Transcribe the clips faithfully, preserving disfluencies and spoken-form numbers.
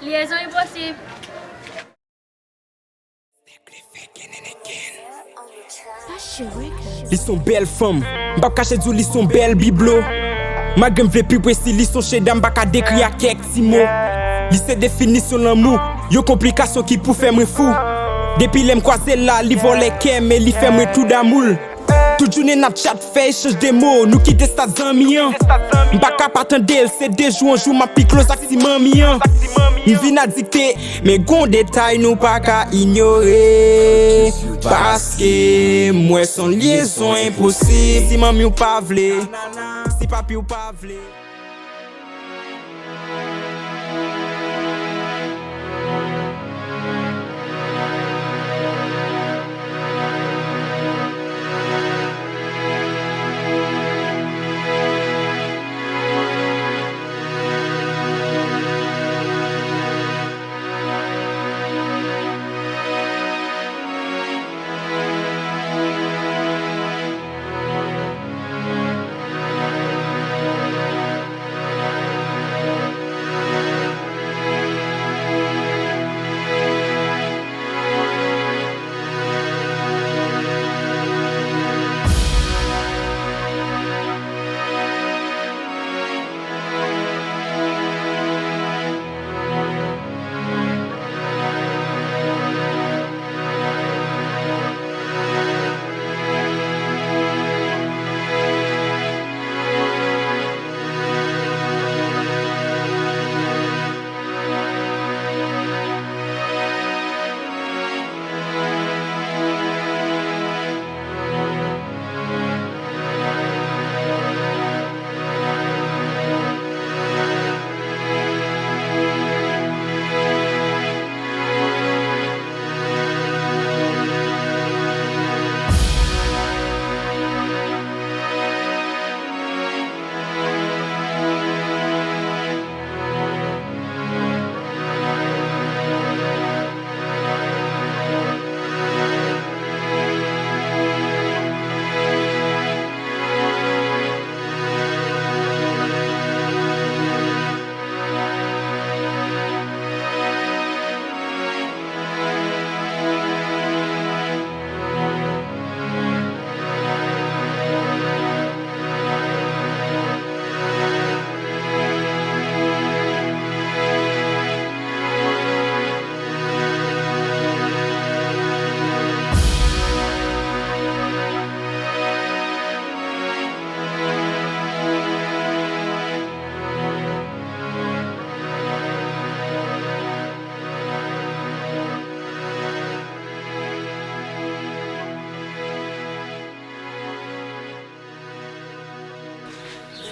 Lyezon enposib. Li se yon bèl fanm. M p ap kache di w li se yon bèl biblo. Malgre m vle pi presi, li se yon cheda m pa ka dekri ak kèk ti mo. Li se definisyon lanmou, yon konplikasyon ki pou fè mwen fou. Depi lè m kwaze l la, li vòlè kè m e li fè mwen tou damou l. Tout jounen n ap chat, fè echanj de mo, nou kite stad zanmi an. M pa ka pa tande l, se de jou an jou m ap pi close ak ti manmi an. M vin adikte, men gon detay nou pa ka inyore. Paske m wè s on lyezon enposib. Si manmi w pa vle, si papi w pa vle.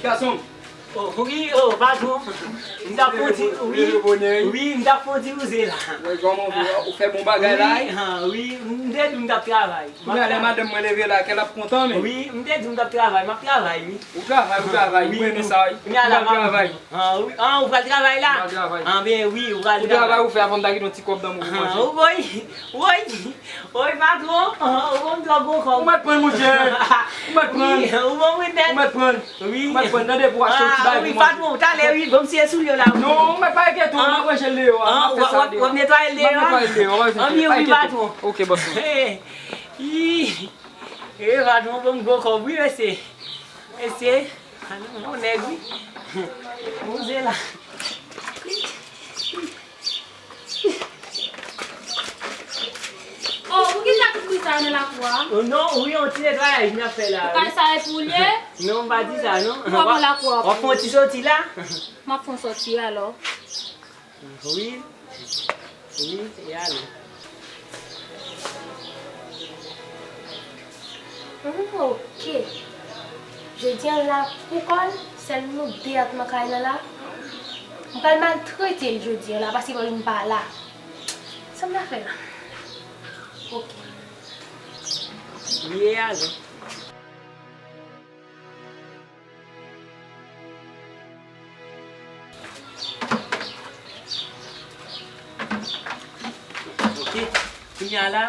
Gason. Oh, wi, oh, patwon. M t ap fon ti, wi, wi, m t ap fon ti wouze la. Wi, kòman w ye? Ou fè bon bagay la, wi, wi, m te di w m t ap travay. Kounye a lè madanm mwen leve la, kè l ap kontan, men. Wi, m te di w m t ap travay, m ap travay, wi. Ou travay, ou travay, wi, mwen renmen sa, wi. Kounye a la, m ap travay. Ah, wi, ah, ou pral travay la? M pral travay. Ah, ben wi, ou pral travay. Ou travay, ou fè avan m ta kite yon ti kòb nan men w pou manje. Ah, ou voye, woy, woy, patwon, ah, ou ban m twòp gwo kòb. Ou mèt pran, monchè. Ou mèt pran. Wi, ou ban mwen nèt. Ou mèt pran. Wi. Ou mèt pran, tande, pou achte yon ti bagay pou manje. Ah, wi, patwon, talè, wi, ban m siye soulye w la, wi. Non, ou mèt pa enkyete w, m ap ranche l deyò a, m ap fè sa deyò. W ap netwaye l deyò a? M ap netwaye l deyò, w ap enkyete. Ann, wi, patwon. Ok, bòs mwen. Wi. E, patwon ban m gwo kòb, wi, mesye. Mesye, a, nou, yon nèg, wi. Wouze la. Oh, poukisa tout bri sa yo nan lakou a? Oh, non, wi, yon ti netwayaj n ap fè la, wi. Ou pa sa e pou l ye? Non, m pa di sa, non. Ou ap nan lakou a pou w. W ap fè yon ti soti la? M ap fè yon soti alò. Wi. Wi, e ale. Hmm, ok. Jodi a la pou kò l, sèl nou de ak nan kay lan la. M pral maltrete l jodi a la, paske m pa la. Sa m ta fè la? Ok. Wi, e ale. Ok. Kounye a la,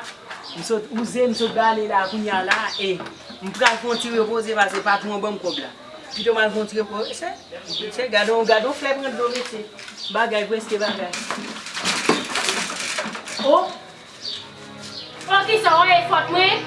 m sot wouze, m sot bale la, kounye a la, e m pral fè yon ti repoze paske patwon an ban m kòb la. Pito m al fè yon ti repoze, se, se, gade yon, gade yon flè pran dlo, mesye. Bagay preske bagay. Oh! Poukisa w rayi fòt mwen?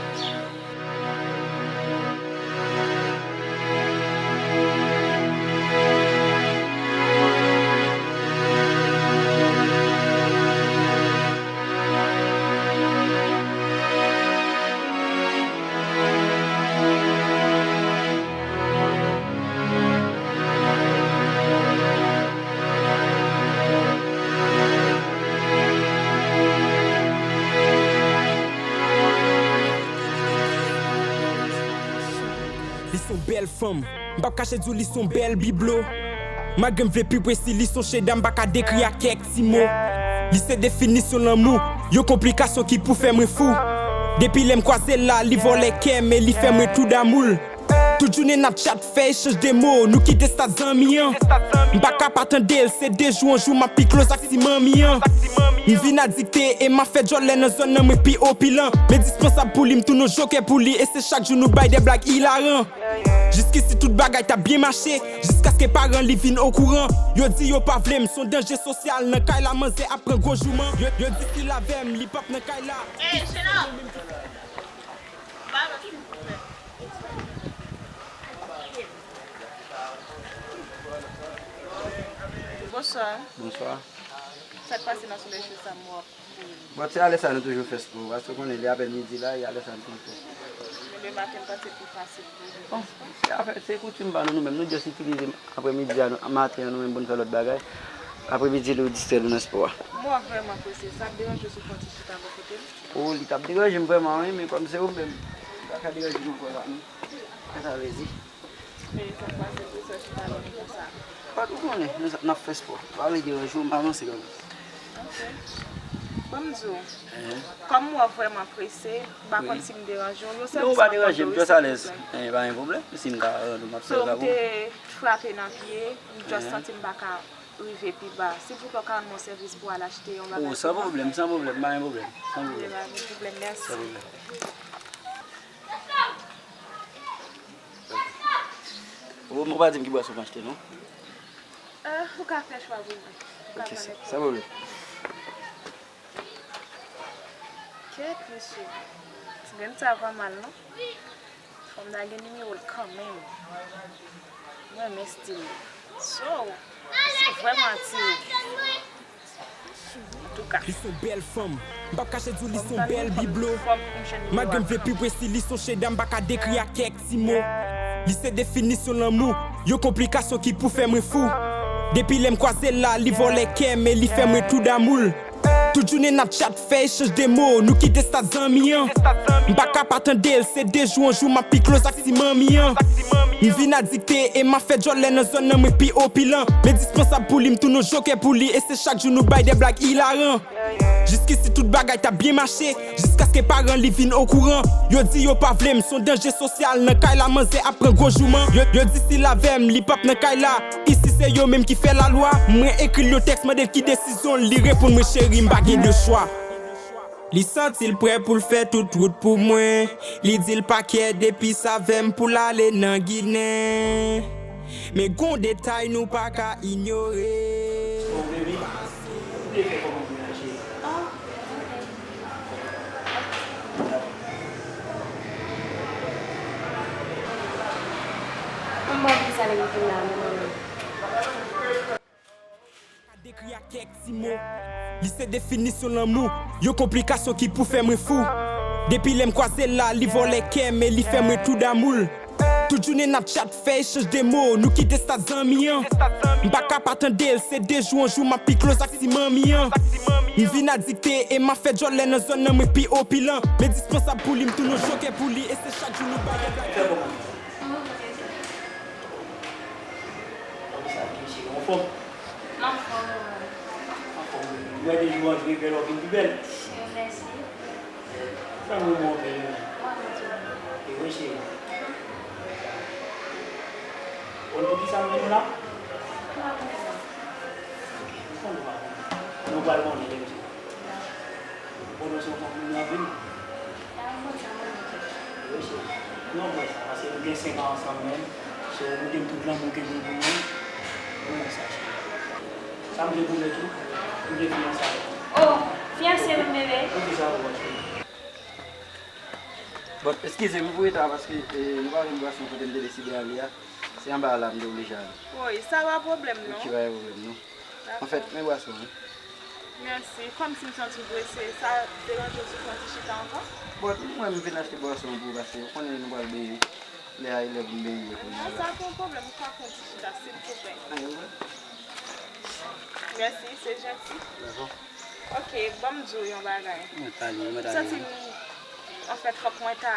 Li se yon bèl fanm, m p ap kache di w li se yon bèl biblo. Malgre m vle pi presi, li se yon cheda, m pa ka dekri ak kèk ti mo. Li se definisyon lanmou, yon konplikasyon ki pou fè mwen fou. Depi lè m kwaze l la, li vòlè kè m e li fè mwen tou damou l. Tout jounen n ap chat, fè echanj de mo, nou kite stad zanmi an. M pa ka pa tande l, se de jou an jou m ap pi close ak ti manmi an. M vin adikte e m ap fè djòlè nan zòn nan, mwen pi opilan. M endispansab pou li, m tounen yon jokè pou li e se chak jou nou bay de blag ilaran. Jiskisi tout bagay t ap byen mache, jiskaske paran li vin okouran. Yo di yo pa vle m, s on danje sosyal nan kay la, manzè ap pran gwo jouman. Yo, yo di si l avè m, li p ap nan kay la. Ey, Sheila! Ba mwen, silvouplè. Bonswa. Bonswa. Sa k pase nan solèy cho sa m wè w ap kouri? Bon, se alè sa nou toujou fè spò, paske w konnen li apèn midi la, e alè sa nou toujou fè spò. Men demen maten m panse pi fasil pou ou. Bon, se afè, se koutim pa nou, nou menm, nou just itilize aprèmidi a, nou, maten an, nou menm, pou n fè lòt bagay. Aprèmidi, nou distrè nou nan spò a. M wè w vrèman prese, sa ap deranje w si w fè yon ti chita bò kote m? O, li t ap deranje m vrèman, wi, men kòm se ou menm, m pa ka deranje w ankò la, non. Fè sa plezi. Men sa k pase pou sa chita lòt konsa? Patou konnen, nou sa, n ap fè spò. Pa vle deranje w, m avanse kanmenm. Ok. Ban m di w, kòm m wè w vrèman prese, m pa konn si m deranje w. Yon sèl... Non, ou pa deranje m, just alèz. Eh, pa gen pwoblèm, si m ka rann ou, m ap fè sa pou ou. So, m te frape nan pye, m just santi m pa ka rive pi ba. Silvouplè, w ka rann mwen sèvis pou w al achte yon bagay pou mwen? O, san pwoblèm, san pwoblèm, pa gen pwoblèm, san pwoblèm. Pa gen pwoblèm, mèsi. San pwoblèm. Ou, ou pa di m ki bwason m achte, non? Euh, ou ka fè chwa pou mwen. Ou ka pran nenpòt. Ok, sa, sa pwoblèm. Kèt, mesye. Ti grenn sa pa mal, non? Fanm nan gen nimewo l kanmenm. Mwen renmen stil li. So, se vrèman atire. Antouka. Li se yon bèl fanm. M p ap kache di w li se yon bèl biblo. Malgre m vle pi presi, li se yon cheda, m pa ka dekri ak kèk ti mo. Li se definisyon lanmou, yon konplikasyon ki pou fè mwen fou. Depi lè m kwaze l la, li vòlè kè m e li fè mwen tou damou l. Tout jounen n ap chat, fè echanj de mo, nou kite stad zanmi an. M pa ka pa tande l, se de jou an jou m ap pi close ak ti manmi an. M vin adikte e m ap fè djòlè nan zòn nan, mwen pi opilan. M endispansab pou li, m tounen yon jokè pou li e se chak jou nou bay de blag ilaran. Jiskisi tout bagay t ap byen mache, jiskaske paran li vin okouran. Yo di yo pa vle m, s on danje sosyal nan kay la, manzè ap pran gwo jouman. Yo, yo di si l avè m, li p ap nan kay la. Isi se yo menm ki fè lalwa. Mwen ekri l yon tèks, mande l ki desizyon l, li reponn mwen, cheri, m pa gen de chwa. Li santi l prè pou l fè tout wout pou mwen. Li di l pa kè depi s avè m pou l ale nan Ginen. Men gon detay nou pa ka inyore. Bon, baby, ou vle fè kòman pou menaj li? Mwen pa konn sa lè m fin la, non, non, non. Ka dekri ak kèk ti mo. Li se definisyon lanmou, yon konplikasyon ki pou fè mwen fou. Depi lè m kwaze l la, li vòlè kè m e li fè mwen tou damou l. Tout jounen n ap chat, fè echanj de mo, nou kite stad zanmi an. M pa ka pa tande l, se de jou an jou m ap pi close ak ti manmi an. M vin adikte e m ap fè djòlè nan zòn nan, mwen pi opilan. M endispansab pou li, m tounen yon jokè pou li e se chak jou nou bay de blag. Kòman sa, cheri, w anfòm? M anfòm, wi. Anfòm, wi. M wè de jou an jou, bèl, w ap vin pi bèl. Mèsi. Sa nou bon bèl, wi. E wi, cheri. Konn poukisa m vin la? Ok, m konn ou pa konnen. Nou pral konnen lè m di w. Ou konnen se yon fanm moun anpil. Wi, cheri. Non, m wè sa, paske nou gen senk an ansanm menm. So, ou gen tout lanmou ke gen pou mwen. Ou wè sa, cheri. M vle goumen tou. M vle fiyanse avè w. Oh, fiyanse wi, bebe. Poukisa ou wè? Bon, eskize m pou reta paske, eh, nou pa jwenn bwason kote m te deside ale a. Se anba a la m te oblije ale. Woy, sa pa pwoblèm non. Ok, pa gen pwoblèm non. Dakò. Anfèt, men bwason an. Mèsi. Kòmsi m santi m prese, sa deranje w si w pran ti chita ankò? Bon, mwen m vin achte bwason pou ou paske ou konnen nou pral beye. Lè a e lè pou m beye kounye a la. Non, sa pa yon pwoblèm, ou ka pran ti chita, silvouplè. Anyen, wi. Mèsi, se janti. Dakò. Ok, ban m di w yon bagay. Mwen pale, mwen pale. M santi m, anfèt, fòk mwen ta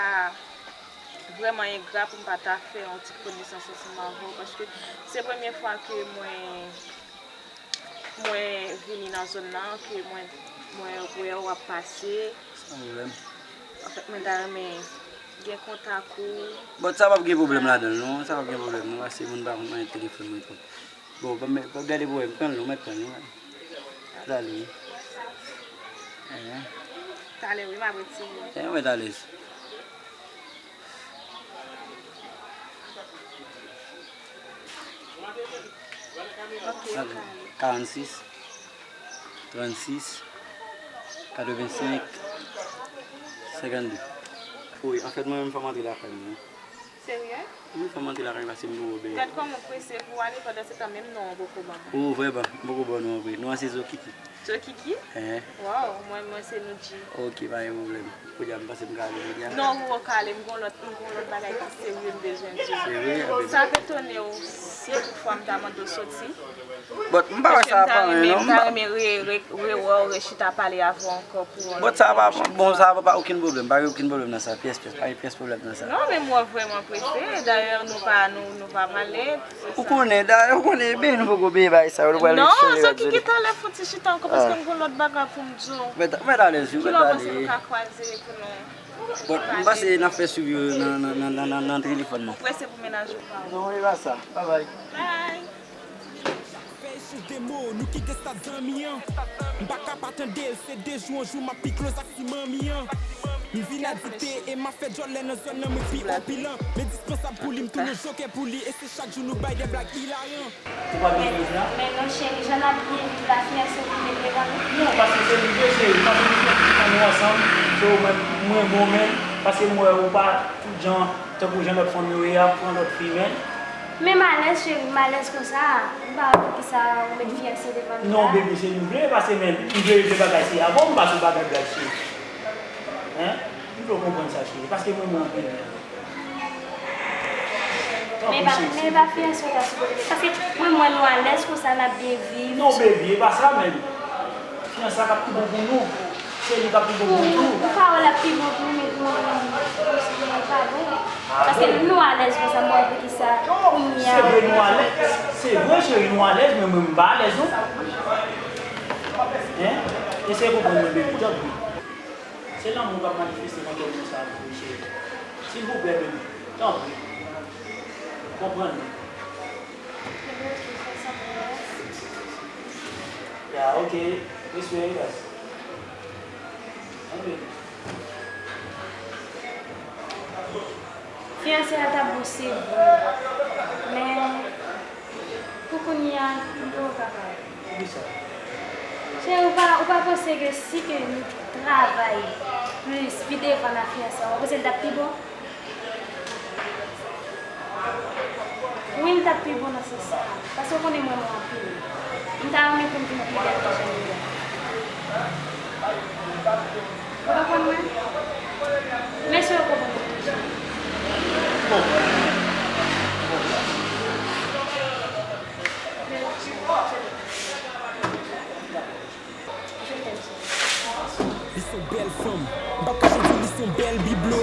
vrèman engra pou m pa ta fè yon ti konesans ansanm avè w, paske se premye fwa ke mwen, mwen vini nan zòn nan, ke mwen, mwen wè w ap pase. San pwoblèm. Anfèt, mwen ta renmen gen kontak ou. Bon, sa p ap gen pwoblèm ladan l, non. Sa p ap gen pwoblèm, non. Paske moun pa konn manyen telefòn mwen twòp. Bon, ban m, ban m gade pou wè, m pran l non, mèt pran l non. Talè wi. Enhen. Talè wi, m ap retire. Enhen, mwen talè. Ok, ok. Karannsis, trannsis, katrevensenk, senkannde. Wi, anfèt, mwen menm fò m antre lakay mwen. Serye? Wi, fò m antre lakay paske m poko byen. Gad kòman w prese pou w ale, pandan se tan menm non an poko ban mwen. O, vrèman, m poko ba w non an vre. Non an se Zo Kiki. Zo Kiki? Enhen. Waw, mwen, mwen se Noudji. Ok, pa gen pwoblèm. Kounye a m panse m ka ale kounye a. Non, ou ka ale, m gon lòt, m gon lòt bagay ki serye m bezwen di w. Serye? Sa ap etone w si toutfwa m ta mande w soti. Bon, m pa wè sa ap anyen non. M ta renmen re, re, rewè w, rechita pale avè w ankò pou yon lòt. Bon, sa pa, bon, sa pa, pa okenn pwoblèm, pa gen okenn pwoblèm nan sa, pyès, pyès, pa gen pyès pwoblèm nan sa. Non, men mwen vrèman prese, dayè nou pa, nou, nou pa pale. Ou konnen, dayè, ou konnen, byen, nou poko byen bagay sa yo, nou pral chanje lòt zone. Non, Zo Kiki, talè fon ti chita ankò, paske m gon lòt bagay pou m di w. Mèt, mèt alèz, wi, mèt alèz. Kilè w panse nou ka kwaze pou nou pale? Bon, m panse n ap fè swiv yo nan, nan, nan, nan, nan, nan telefòn nan. Ou prese pou mennaj ou pa w? Non, e pa sa. Babay. Bye. Fè echanj de mo, nou kite stad zanmi an. M pa ka pa tande l, se de jou an jou m ap pi close ak ti manmi an. M vin adikte e m ap fè djòlè nan zòn nan, mwen pi opilan. M endispansab pou li, m tounen jokè pou li, e se chak jou nou bay de blag ilaran. Ou pa bezwen la? Men non, cheri, jan n ap byen viv la, fiyanse w vin met devan nou? Non, paske se nou de, cheri, paske nou fè tout tan nou ansanm, se ou menm, mwen bon, men, paske m wè ou pa tout jan, tankou jan lòt fanm yo ye a, pran lòt fi, men. Men m alèz, cheri, m alèz konsa. M pa wè poukisa ou met fiyanse devan nou la. Non, baby, se nou vle, paske men, m vle regle bagay, se avè w m pa sou bagay blag, cheri. Hein? M vle w konprann sa, cheri, paske mwen, mwen anpil. Men pa, men pa fiyanse w ta sipoze fè. Paske mwen, m wè nou alèz konsa, n ap byen viv. Non, baby, e pa sa menm. Fiyanse a k ap pi bon pou nou. Se li k ap pi bon pou nou tou. Ou ka wè l ap pi bon pou ou, men pou mwen menm, pou mwen, li pa bon. Paske nou alèz konsa, m pa wè poukisa kounye a. Se vre, nou alèz. Se vre, cheri, nou alèz, men mwen, m pa alèz, non. Hein? Eseye konprann mwen, baby, tanpri. Se lanmou k ap manifeste nan kè m konsa, wi, cheri. Silvouplè, baby. Tanpri. Konprann mwen. Ya, ok. Respè, guys. Anpil. Fiyanse a t ap bon, se vre. Men, pou kounye a, m poko kapab. Poukisa? Cheri, ou pa, ou pa panse ke si ke nou travay plis pi devan nan fiyanse a, w pa panse l t ap pi bon? Wi, l t ap pi bon nan sans sa a. Paske w konnen m renmen w anpil. M ta renmen pou n vin pi bèl ke jan nou ye a. Ou konprann mwen? Mesye yo konprann mwen toujou. Li se yon bèl fanm. M p ap kache di w li se yon bèl biblo.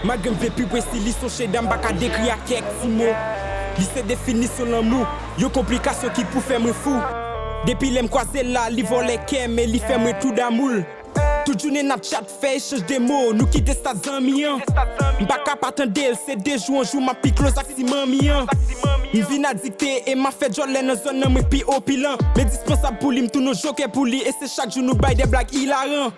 Malgre m vle pi presi, li se yon cheda m pa ka dekri ak kèk ti mo. Li se definisyon lanmou, yon konplikasyon ki pou fè mwen fou. Depi lè m kwaze l la, li vòlè kè m e li fè mwen tou damou l. Tout jounen n ap chat, fè echanj de mo, nou kite stad zanmi an. M pa ka pa tande l, se de jou an jou m ap pi close ak ti manmi an. M vin adikte e m ap fè djòlè nan zòn nan mwen pi opilan. M endispansab pou li, m tounen yon jokè pou li e se chak jou nou bay de blag ilaran.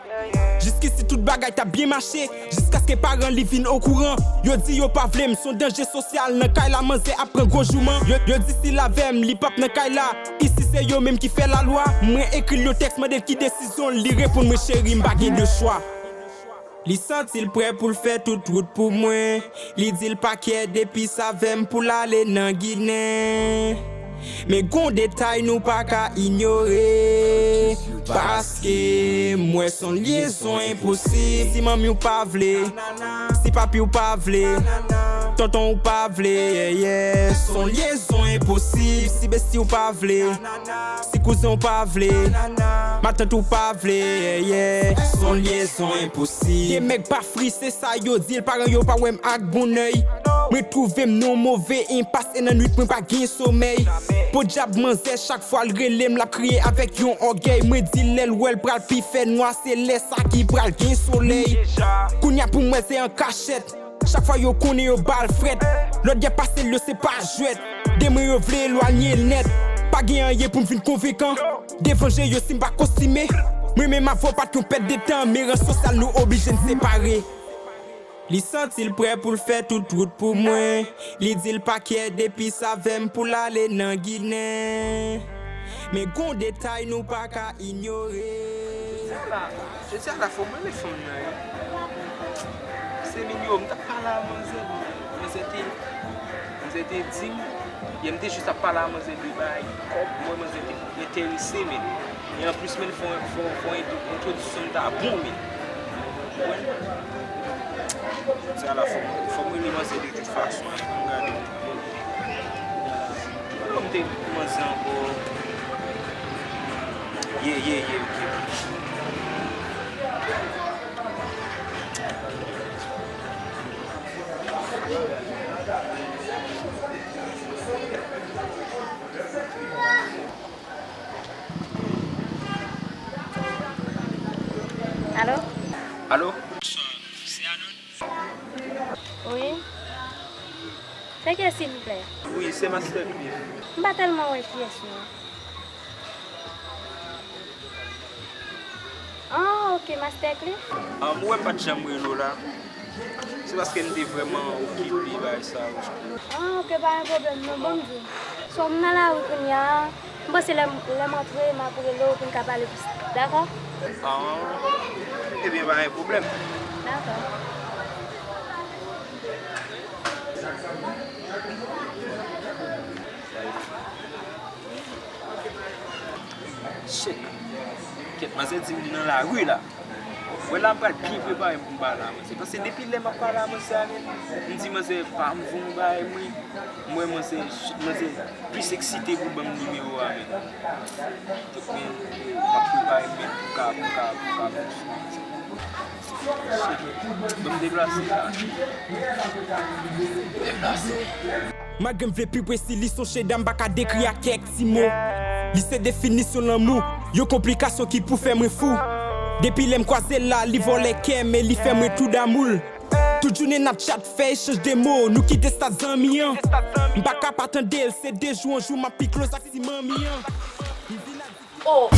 Jiskisi tout bagay t ap byen mache, jiskaske paran li vin okouran. Yo di yo pa vle m, s on danje sosyal nan kay la, manzè ap pran gwo jouman. Yo, yo di si l avè m, li p ap nan kay la. Isi se yo menm ki fè lalwa. Mwen ekri l yon tèks, mande l ki desizyon l, li reponn mwen, cheri, m pa gen de chwa. Li santi l prè pou l fè tout wout pou mwen. Li di l pa kè depi s avè m pou l ale nan Ginen. Men gon detay nou pa ka inyore, paske m wè s on lyezon enposib. Si manmi w pa vle, si papi w pa vle, tonton w pa vle, yeah, yeah, s on lyezon enposib. Si besti w pa vle, si kouzen w pa vle, matant ou pa vle, yeah, yeah, s on lyezon enposib. Gen nèg pa fri, se sa yo di l, paran yo pa wè m ak bonnèy. Mwen twouve m nan yon move enpas e nan nwit mwen pa gen somèy. Podyab manzè, chak fwa l rele m, l ap kriye avèk yon ògèy. Mwen di l lè l wè l pral pi fè nwa, se lè sa ki pral gen solèy. Kounye a pou m wè se an kachèt. Chak fwa yo konnen yo ba l frèt. Lòt yè pase l yo se pa jwèt. De mwen yo vle elwanye l nèt. Pa gen anyen pou m vin konvenkan. Devan je yo si m pa kostime. Mwen menm avè w pa t yon pèt de tan. Men ran sosyal nou oblije n separe. Li santi l prè pou l fè tout wout pou mwen. Li di l pa kè depi s avè m pou l ale nan Ginen. Men gon detay nou pa ka inyore. Jodi a la, jodi a la fò m rele fanm nan wi. Se Minyo, m t ap pale a manzè, manzè te, manzè te di m, yè m te jis ap pale a manzè de bagay kòb, m wè manzè te enterese, men, e anplis, men, fò, fò, fò entwodiksyon m ta bon, men. Ou konprann? Jodi a la fò m, fò m rele manzè de tout fason, ann gade. Kòman m te manzè ankò? Ye, ye, ye, ok. Alo? Alo? Bonswa, se Anon? Wi. Se kiyès, silvouplè? Wi, se Master Cliff. M pa tèlman wè kiyès, non. Ah, ok, Master Cliff. Ah, ou wè m pa t janm rele w la. Se paske m te vrèman okipe bagay sa yo. Ah, ok, pa gen pwoblèm, non, bon, m di w. So, m nan lari kounye a. M panse lè m, lè m antre, m ap rele w pou n ka pale plis. Dakò? Ah, ebyen, pa gen pwoblèm. Dakò. Shit. Kèt, manzè di m li nan lari la. Wè la, m pral byen prepare m pou m pale a manzè. Paske depi lè m ap pale a manzè a, men, m di manzè pa m voye yon bagay, mwen, mwen, manzè, manzè plis eksite pou ban m nimewo a, men. Donk, men, m ap prepare m, men, pou ka, pou ka, pou ka, pou ka. Shit. Ban m deplase la. Deplase. Malgre m vle pi presi, li s on cheda m pa ka dekri ak kèk ti mo. Li se definisyon lanmou, yon konplikasyon ki pou fè mwen fou. Depi lè m kwaze l la, li vòlè kè m e li fè mwen tou damou l. Tout jounen n ap chat, fè echanj de mo, nou kite stad zanmi an. M pa ka pa tande l, se de jou an jou m ap pi close ak ti manmi an. Oh.